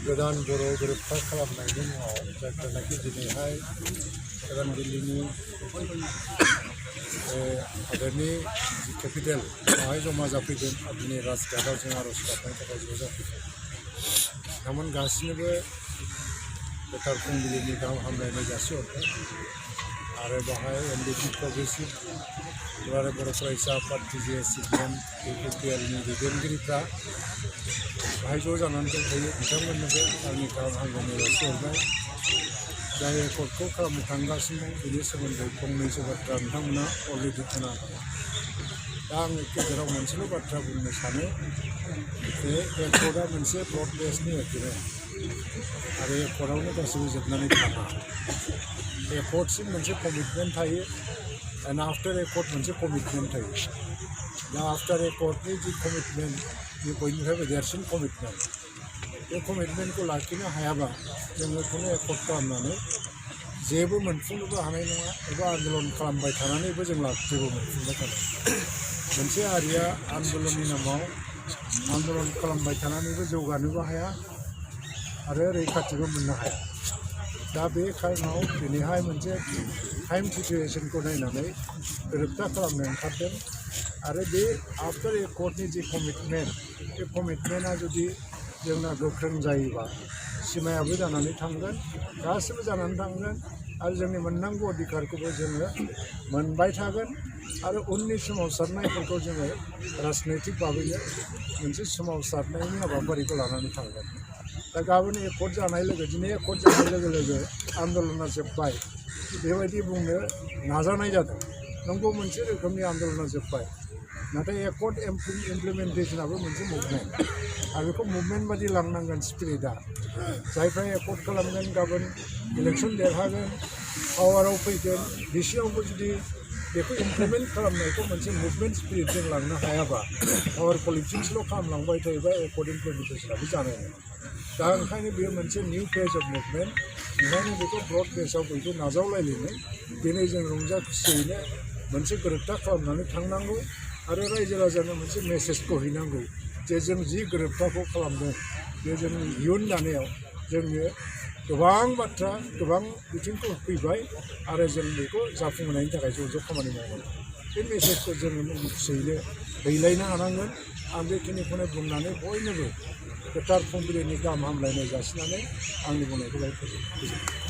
गोदान बर' गोरोबथा खालामनायनि मुङाव जायफोरनाखि दिनैहाय गोदान दिल्लीनि हादोरनि केपिटेल बेवहाय जमा जाफैदों दिनै राजघाटआव जों आर'ज गाबनायनि थाखाय ज' जाफैदों बिथांमोन गासिनोबो गोथार फुंबिलिनि गाहाम हामलायनाय जासिहरबाय आरो बेवहाय एनडिपि प्रग्रेसिभ दुलाराय बर' फरायसा आफाद टिजिए सिपिएम इउपिपिएलनि दैदेनगिरिफ्रा बाहाय ज' जानानै दंफायो बिथांमोननोबो आंनि गाहाम हामलायनाय जासिहरबाय जाय एकर्डखौ खालामनो थांगासिनो दं बेनि सोमोन्दै फंनैसो बाथ्रा नोंथांमोना अलरेडि खोनाबाय दा आं गेजेराव मोनसेल' बाथ्रा बुंनो सानो जे एकर्डआ मोनसे ब्रड बेसनि एग्रिमेन्ट आरो एकर्डआवनो गासैबो जोबनानै थाङा एकर्डसिम मोनसे कमिटमेन्ट थायो एन्ड आफ्टार एकर्ड मोनसे कमिटमेन्ट थायो दा आफ्टार एकर्डनि जि कमिटमेन्ट बे बयनिफ्रायबो देरसिन कमिटमेन्ट बे कमिटमेन्टखौ लाखिनो हायाबा जोङो खुनु एकर्ड खालामनानै जेबो मोनफुंनोबो हानाय नङा एबा आन्दलन खालामबाय थानानैबो जों जेबो मोनफुंनो हानाय मोनसे हारिया आन्दलननि नामाव आन्दलन खालामबाय थानानैबो जौगानोबो हाया आरो रैखाथिबो मोननो हाया दा बे खारनाव दिनैहाय मोनसे टाइम सिचुवेसनखौ नायनानै गोरोबथा खालामनो ओंखारदों आरो बे आफ्टार एकर्डनि जि कमिटमेन्ट बे कमिटमेन्टआ जुदि जोंना गोख्रों जायोबा सिमायाबो जानानै थांगोन गासैबो जानानै थांगोन आरो जोंनि मोननांगौ अधिकारखौबो जोङो मोनबाय थागोन आरो उननि सोमावसारनायफोरखौ जोङो राजनैतिक भाबैनो मोनसे सोमावसारनायनि हाबाफारिखौ लानानै थांगोन दा गाबोन एकर्ड जानाय लोगो दिनै एकर्ड जानाय लोगो लोगो आन्दलना जोब्बाय बेबायदि बुंनो नाजानाय जादों नंगौ मोनसे रोखोमनि आन्दलना जोब्बाय नाथाय एकर्ड इमप्लिमेन्टेसनाबो मोनसे मुभमेन्ट आरो बेखौ मुभमेन्ट बादि लांनांगोन स्पिरिटआ जायफ्रा एकर्ड खालामगोन गाबोन इलेक्सन देरहागोन पावाराव फैगोन बिसियावबो जुदि बेखौ इमप्लिमेन्ट खालामनायखौ मोनसे मुभमेन्ट स्पिरिटजों लांनो हायाबा पावार पलिटिक्सल' खालामलांबाय थायोबा एकर्ड इमप्लिमेन्टेसनाबो जानाय नङा दा ओंखायनो बेयो मोनसे निउ फेज अफ मुभमेन्ट ओंखायनो बेखौ ब्रड बेसआव बयबो नाजावलायलायनो दिनै जों रंजा खुसियैनो मोनसे गोरोबथा खालामनानै थांनांगौ आरो रायजो राजानो मोनसे मेसेजखौ हैनांगौ जे जों जि गोरोबथाखौ खालामदों बे जोंनि इयुन दानायाव जोंनो गोबां बाथ्रा गोबां बिथिंखौ होफैबाय आरो जों बेखौ जाफुंहोनायनि थाखाय ज' ज' खामानि मावनांगौ बे मेसेजखौ जोङो खुसियैनो दैलायनो हानांगोन आं बेखिनिखौनो बुंनानै बयनोबो गोथार फुंबिलिनि गाहाम हामलायनाय जासिनानै आंनि बुंनायखौ फोजोबबाय।